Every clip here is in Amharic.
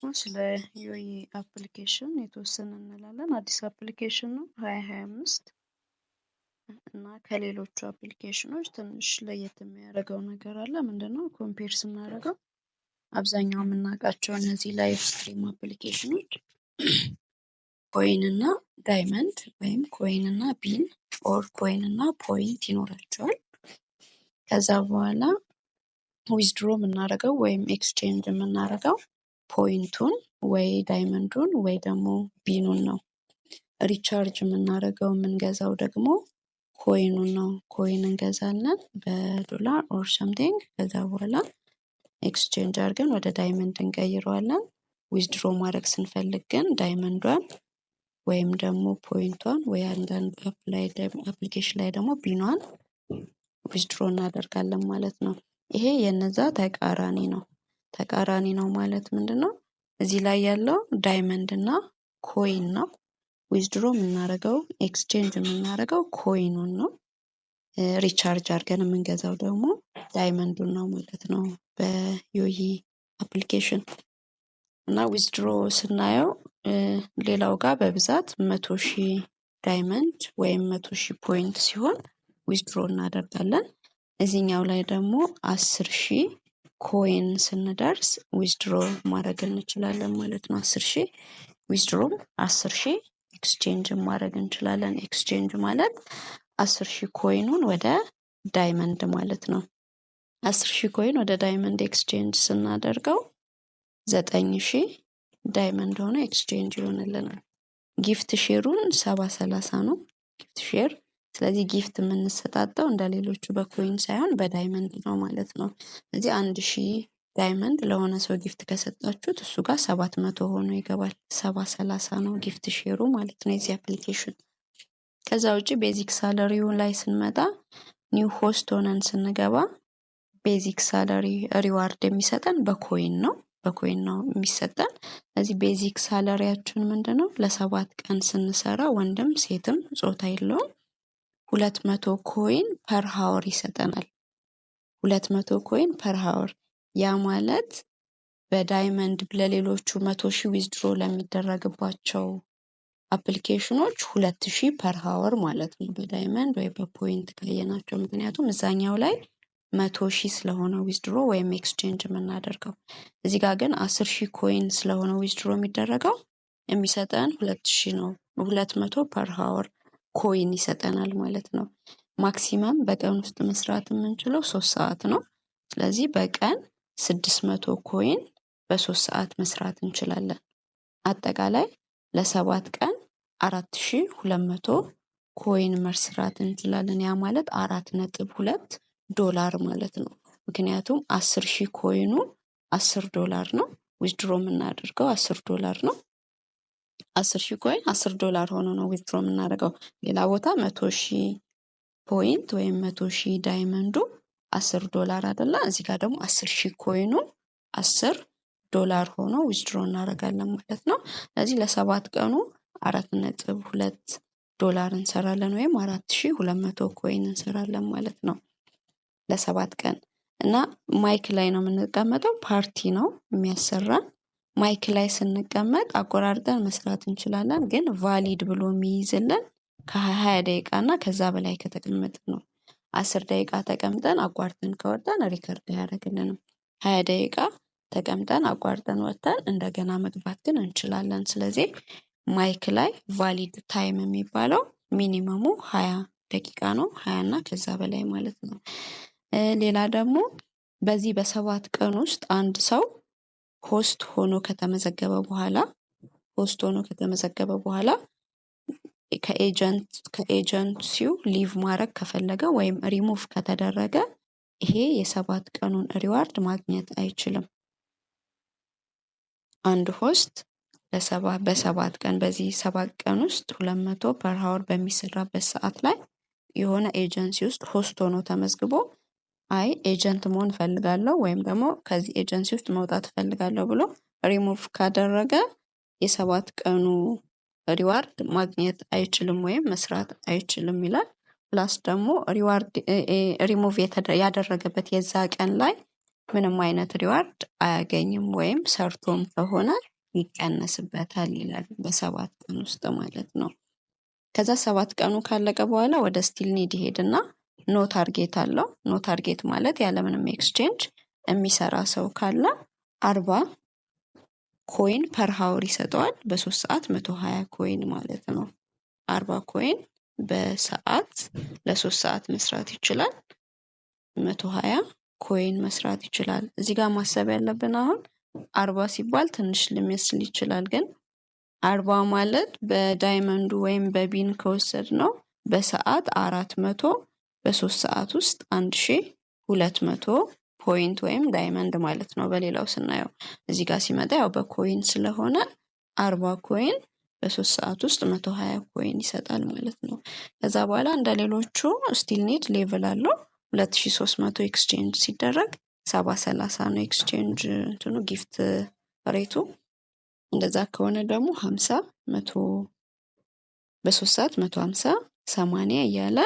ስለ ዮይ application የተወሰነ እንላለን። አዲስ application ነው፣ 2025። እና ከሌሎቹ application ኖች ትንሽ ለየት የሚያደርገው ነገር አለ። ምንድነው? Compare ስናደርገው አብዛኛው የምናውቃቸው እነዚህ live stream application ኖች coin እና diamond ወይም coin እና bean or coin እና point ይኖራቸዋል። ከዛ በኋላ withdraw የምናደርገው ወይም exchange የምናደርገው point ኡን ወይ diamond ኡን ወይ ደግሞ bean ኡን ነው። Recharge የምናደርገው፣ የምንገዛው ደግሞ coin ኡን ነው። Coin እንገዛለን በዶላር or something። ከዛ በኋላ exchange አድርገን ወደ diamond እንቀይረዋለን። Withdraw ማድረግ ስንፈልግ ግን diamond ዷን ወይም ደግሞ point ቷን ወይ አንዳንድ application ላይ ደግሞ bean ኗን withdraw እናደርጋለን ማለት ነው። ይሄ የነዛ ተቃራኒ ነው። ተቃራኒ ነው ማለት ምንድን ነው? እዚህ ላይ ያለው diamond እና coin ነው። Withdraw የምናደርገው፣ exchange የምናደርገው coin ኑን ነው። Recharge አድርገን የምንገዛው ደግሞ diamond ኡን ነው ማለት ነው በዮይ application። እና withdraw ስናየው ሌላው ጋር በብዛት 100,000 diamond ወይም 100,000 point ሲሆን withdraw እናደርጋለን። እዚህኛው ላይ ደግሞ 10,000 coin ስንደርስ withdraw ማድረግ እንችላለን ማለት ነው። 10,000 withdraw ም 10,000 exchange ማድረግ እንችላለን። Exchange ማለት 10,000 coin ኑን ወደ diamond ማለት ነው። 10,000 coin ወደ diamond exchange ስናደርገው 9,000 diamond ሆኖ exchange ይሆንልናል። Gift share ኡን 70:30 ነው gift share። ስለዚህ gift የምንሰጣጠው እንደ ሌሎቹ በ coin ሳይሆን በ diamond ነው ማለት ነው። ስለዚህ 1,000 diamond ለሆነ ሰው gift ከሰጣችሁት እሱ ጋር 700 ሆኖ ይገባል። 70:30 ነው gift share ኡ ማለት ነው የዚህ application። ከዛ ውጭ basic salary ው ላይ ስንመጣ new host ሆነን ስንገባ basic salary reward የሚሰጠን በ coin ነው። በ coin ነው የሚሰጠን። ስለዚህ basic salary ያችን ምንድን ነው? ለ7 ቀን ስንሰራ ወንድም ሴትም ጾታ የለውም፣ 200 coin per hour ይሰጠናል። 200 coin per hour፣ ያ ማለት በ diamond ለሌሎቹ 100,000 withdraw ለሚደረግባቸው application ኖች 2,000 per hour ማለት ነው በ diamond ወይ በ point ካየናቸው። ምክንያቱም እዛኛው ላይ 100,000 ስለሆነ withdraw ወይም exchange የምናደርገው፣ እዚህ ጋር ግን 10,000 coin ስለሆነ withdraw የሚደረገው የሚሰጠን 2,000 ነው። 200 per hour coin ይሰጠናል ማለት ነው። Maximum በቀን ውስጥ መስራት የምንችለው 3 ሰዓት ነው። ስለዚህ በቀን 600 coin በ3 ሰዓት መስራት እንችላለን። አጠቃላይ ለ7 ቀን 4,200 coin መስራት እንችላለን። ያ ማለት 4.2 ዶላር ማለት ነው። ምክንያቱም 10,000 coin ኑ 10 ዶላር ነው። Withdraw የምናደርገው 10 ዶላር ነው። 10,000 coin 10 ዶላር ሆኖ ነው withdraw የምናደርገው። ሌላ ቦታ 100,000 point ወይም 100,000 diamond ኡ 10 ዶላር አይደለ? እዚህ ጋር ደግሞ 10,000 coin ኑ 10 ዶላር ሆኖ withdraw እናደርጋለን ማለት ነው። ስለዚህ ለ7 ቀኑ 4.2 ዶላር እንሰራለን ወይም 4,200 coin እንሰራለን ማለት ነው ለ7 ቀን። እና mic ላይ ነው የምንቀመጠው። ፓርቲ ነው የሚያሰራን። Mic ላይ ስንቀመጥ አቆራርጠን መስራት እንችላለን፣ ግን valid ብሎ የሚይዝልን ከ20 ደቂቃ እና ከዛ በላይ ከተቀመጥን ነው። 10 ደቂቃ ተቀምጠን አቋርጠን ከወጣን record አያደርግልንም። 20 ደቂቃ ተቀምጠን አቋርጠን ወጥተን እንደገና መግባት ግን እንችላለን። ስለዚህ mic ላይ valid time የሚባለው minimum ኡ 20 ደቂቃ ነው። 20 እና ከዛ በላይ ማለት ነው። ሌላ ደግሞ በዚህ በ7 ቀን ውስጥ አንድ ሰው host ሆኖ ከተመዘገበ በኋላ ከ agency ው leave ማድረግ ከፈለገ ወይም ሪሙቭ ከተደረገ ይሄ የ7 ቀኑን reward ማግኘት አይችልም። አንድ host በ7 ቀን፣ በዚህ 7 ቀን ውስጥ 200 per hour በሚሰራበት ሰዓት ላይ የሆነ ኤጀንሲ ውስጥ host ሆኖ ተመዝግቦ አይ agent መሆን እፈልጋለሁ ወይም ደግሞ ከዚህ ኤጀንሲ ውስጥ መውጣት እፈልጋለሁ ብሎ ሪሙቭ ካደረገ የ7 ቀኑ reward ማግኘት አይችልም ወይም መስራት አይችልም ይላል። Plus ደግሞ ሪዋርድ ሪሙቭ ያደረገበት የዛ ቀን ላይ ምንም አይነት reward አያገኝም ወይም ሰርቶም ከሆነ ይቀነስበታል ይላል፣ በ7 ቀን ውስጥ ማለት ነው። ከዛ 7 ቀኑ ካለቀ በኋላ ወደ still need ይሄድና no target አለው። No target ማለት ያለምንም exchange የሚሰራ ሰው ካለ 40 coin per hour ይሰጠዋል። በ3 ሰዓት 120 coin ማለት ነው። 40 coin በሰዓት ለ3 ሰዓት መስራት ይችላል። 120 coin መስራት ይችላል። እዚህ ጋር ማሰብ ያለብን አሁን 40 ሲባል ትንሽ ሊመስል ይችላል፣ ግን 40 ማለት በ diamond ኡ ወይም በ bean ከወሰድነው በሰዓት 400፣ በ3 ሰዓት ውስጥ 1200 point ወይም diamond ማለት ነው። በሌላው ስናየው እዚህ ጋር ሲመጣ ያው በ coin ስለሆነ 40 coin በ3 ሰዓት ውስጥ 120 coin ይሰጣል ማለት ነው። ከዛ በኋላ እንደ ሌሎቹ still need level አለው። 2300 exchange ሲደረግ 7.30 ነው exchange እንትኑ gift rate ኡ። እንደዛ ከሆነ ደግሞ 50፣ 100፣ በ3 ሰዓት 150፣ 80 እያለ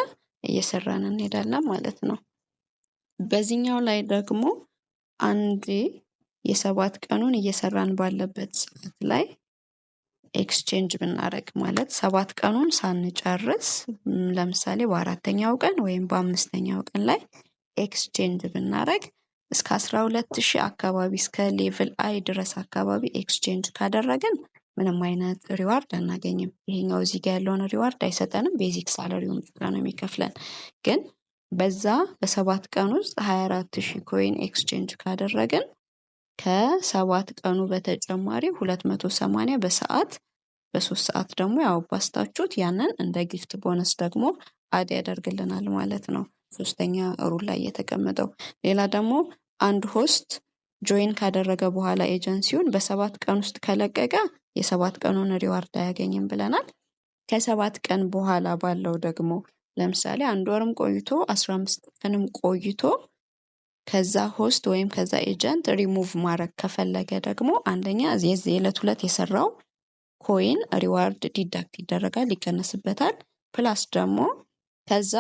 እየሰራን እንሄዳለን ማለት ነው። በዚህኛው ላይ ደግሞ አንዴ የ7 ቀኑን እየሰራን ባለበት ሰዓት ላይ exchange ብናደርግ፣ ማለት 7 ቀኑን ሳንጨርስ ለምሳሌ በአራተኛው ቀን ወይም በአምስተኛው ቀን ላይ exchange ብናደርግ እስከ 12,000 አካባቢ፣ እስከ level I ድረስ አካባቢ exchange ካደረግን ምንም አይነት reward አናገኝም። ይሄኛው እዚህ ጋር ያለውን reward አይሰጠንም። Basic salary ውን ብቻ ነው የሚከፍለን። ግን በዛ በ7 ቀን ውስጥ 24,000 coin exchange ካደረግን ከ7 ቀኑ በተጨማሪ 280 በሰዓት፣ በ3 ሰዓት ደግሞ ያው ባስታችሁት ያንን እንደ gift bonus ደግሞ add ያደርግልናል ማለት ነው። ሶስተኛ rule ላይ የተቀመጠው። ሌላ ደግሞ አንድ host join ካደረገ በኋላ ኤጀንሲውን በ7 ቀን ውስጥ ከለቀቀ የ7 ቀኑን reward አያገኝም ብለናል። ከ7 ቀን በኋላ ባለው ደግሞ ለምሳሌ አንድ ወርም ቆይቶ 15 ቀንም ቆይቶ ከዛ host ወይም ከዛ ኤጀንት ሪሙቭ ማድረግ ከፈለገ ደግሞ አንደኛ የዚህ የዕለት ሁለት የሰራው coin reward deduct ይደረጋል፣ ይቀነስበታል። Plus ደግሞ ከዛ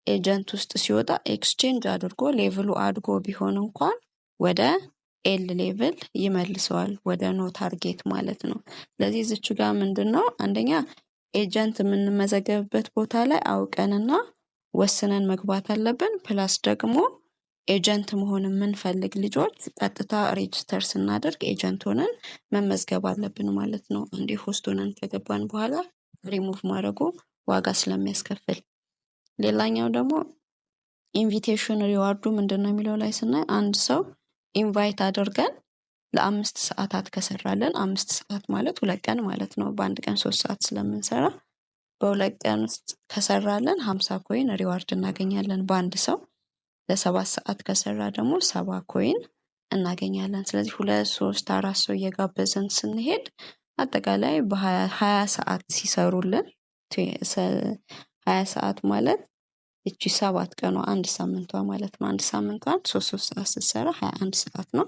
agent ውስጥ ሲወጣ exchange አድርጎ level ኡ አድጎ ቢሆን እንኳን ወደ L level ይመልሰዋል፣ ወደ no target ማለት ነው። ስለዚህ እዚች ጋር ምንድን ነው፣ አንደኛ agent የምንመዘገብበት ቦታ ላይ አውቀንና ወስነን መግባት አለብን። Plus ደግሞ agent መሆን የምንፈልግ ልጆች ቀጥታ register ስናደርግ agent ሆነን መመዝገብ አለብን ማለት ነው። አንዴ host ሆነን ከገባን በኋላ ሪሙቭ ማድረጉ ዋጋ ስለሚያስከፍል። ሌላኛው ደግሞ invitation reward ኡ ምንድን ነው የሚለው ላይ ስናይ አንድ ሰው invite አድርገን ለ5 ሰዓታት ከሰራለን፣ 5 ሰዓት ማለት 2 ቀን ማለት ነው። በአንድ ቀን 3 ሰዓት ስለምንሰራ በ2 ቀን ውስጥ ከሰራለን 50 coin reward እናገኛለን በአንድ ሰው። ለ7 ሰዓት ከሰራ ደግሞ 70 coin እናገኛለን። ስለዚህ ሁለት፣ ሶስት፣ አራት ሰው እየጋበዝን ስንሄድ አጠቃላይ በ20 ሰዓት ሲሰሩልን፣ 20 ሰዓት ማለት እቺ 7 ቀኗ አንድ ሳምንቷ ማለት ነው። አንድ ሳምንቷን ሶስት ሶስት ሰዓት ስትሰራ 21 ሰዓት ነው።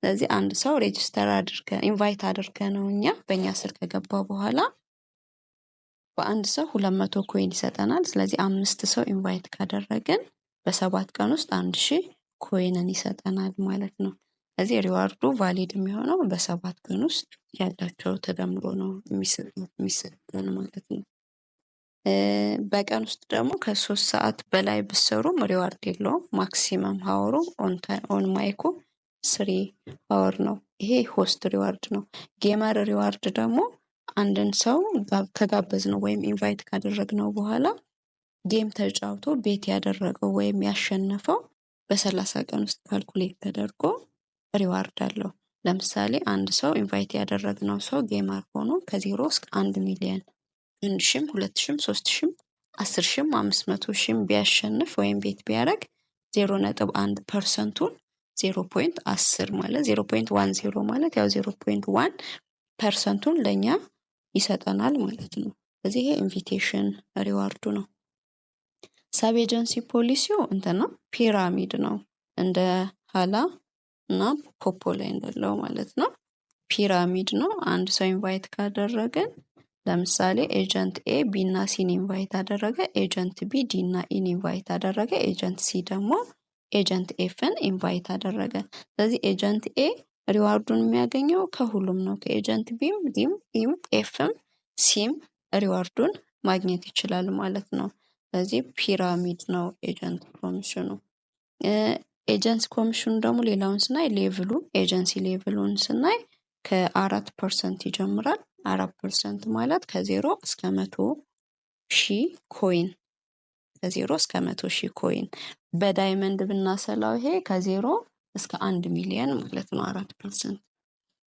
ስለዚህ አንድ ሰው register አድርገን invite አድርገን ነው እኛ በእኛ ስር ከገባ በኋላ በአንድ ሰው 200 coin ይሰጠናል። ስለዚህ አምስት ሰው invite ካደረግን በ7 ቀን ውስጥ 1000 coin ን ይሰጠናል ማለት ነው። ስለዚህ reward ኡ valid የሚሆነው በ7 ቀን ውስጥ ያላቸው ተደምሮ ነው የሚሰጠን ማለት ነው። በቀን ውስጥ ደግሞ ከ3 ሰዓት በላይ ብትሰሩም reward የለውም። Maximum hour ኡ on mic ኡ 3 hour ነው። ይሄ host reward ነው። Gamer reward ደግሞ አንድን ሰው ከጋበዝነው ወይም invite ካደረግነው በኋላ game ተጫውቶ bet ያደረገው ወይም ያሸነፈው በ30 ቀን ውስጥ calculate ተደርጎ reward አለው። ለምሳሌ አንድ ሰው invite ያደረግነው ሰው gamer ሆኖ ከ0 እስከ 1 ሚሊዮን፣ 1,000ም፣ 2,000ም፣ 3,000ም፣ 10,000ም፣ 500,000ም ቢያሸንፍ ወይም bet ቢያደርግ 0.1 percent ኡን፣ 0.10 ማለት 0.10 ማለት ያው 0.1 percent ኡን ለእኛ ይሰጠናል ማለት ነው። ስለዚህ ይሄ invitation reward ኡ ነው። Sub agency policy ው እንትን ነው፣ pyramid ነው፣ እንደ ሀላ እና ፖፖ ላይ እንዳለው ማለት ነው። Pyramid ነው። አንድ ሰው invite ካደረግን ለምሳሌ agent A B እና C ን invite አደረገ። Agent B D እና E ን invite አደረገ። Agent C ደግሞ Agent F ን invite አደረገ። ስለዚህ agent A reward ኡን የሚያገኘው ከሁሉም ነው። ከኤጀንት ቢም፣ ዲም፣ ኢም፣ ኤፍም፣ ሲም ሪዋርዱን ማግኘት ይችላል ማለት ነው። ስለዚህ pyramid ነው agent commission ኑ። Agency commission ኑ ደግሞ ሌላውን ስናይ level ኡ agency level ኡን ስናይ ከ4% ይጀምራል። 4% ማለት ከ0 እስከ 100,000 coin፣ ከ0 እስከ 100,000 coin በ diamond ብናሰላው ይሄ ከ0 እስከ 1 ሚሊየን ማለት ነው 4%።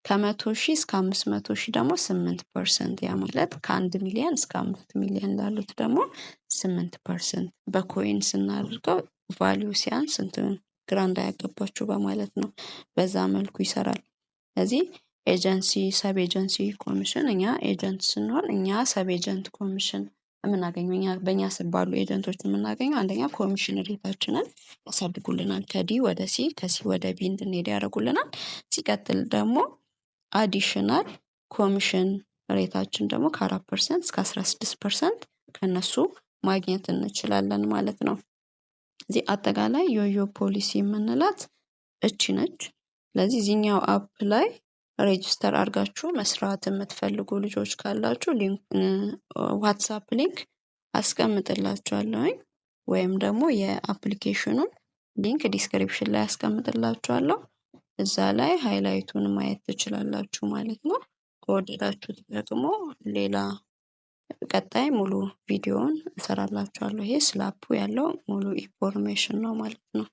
ከ100,000 እስከ 500,000 ደግሞ 8%፣ ያ ማለት ከ1 ሚሊየን እስከ 5 ሚሊየን ላሉት ደግሞ 8%። በ coin ስናደርገው value ሲያንስ እንትን ግራ እንዳያገባችሁ በማለት ነው። በዛ መልኩ ይሰራል። ስለዚህ agency sub agency commission፣ እኛ agent ስንሆን እኛ sub agent commission የምናገኘው፣ እኛ በእኛ ስር ባሉ agent ኦች የምናገኘው አንደኛ commission rate ኣችንን ያሳድጉልናል። ከ D ወደ C፣ ከ C ወደ B እንድንሄድ ያደርጉልናል። ሲቀጥል ደግሞ additional commission rate ኣችን ደግሞ ከ4% እስከ 16% ከነሱ ማግኘት እንችላለን ማለት ነው። እዚህ አጠቃላይ YoYo policy የምንላት እቺ ነች። ስለዚህ እዚህኛው app ላይ register አድርጋችሁ መስራት የምትፈልጉ ልጆች ካላችሁ WhatsApp link አስቀምጥላችኋለሁኝ ወይም ደግሞ የ application ኑን link description ላይ አስቀምጥላችኋለሁ። እዛ ላይ highlight ኡን ማየት ትችላላችሁ ማለት ነው። ከወደዳችሁት ደግሞ ሌላ ቀጣይ ሙሉ ቪዲዮውን እሰራላችኋለሁ። ይሄ ስለ app ኡ ያለው ሙሉ information ነው ማለት ነው።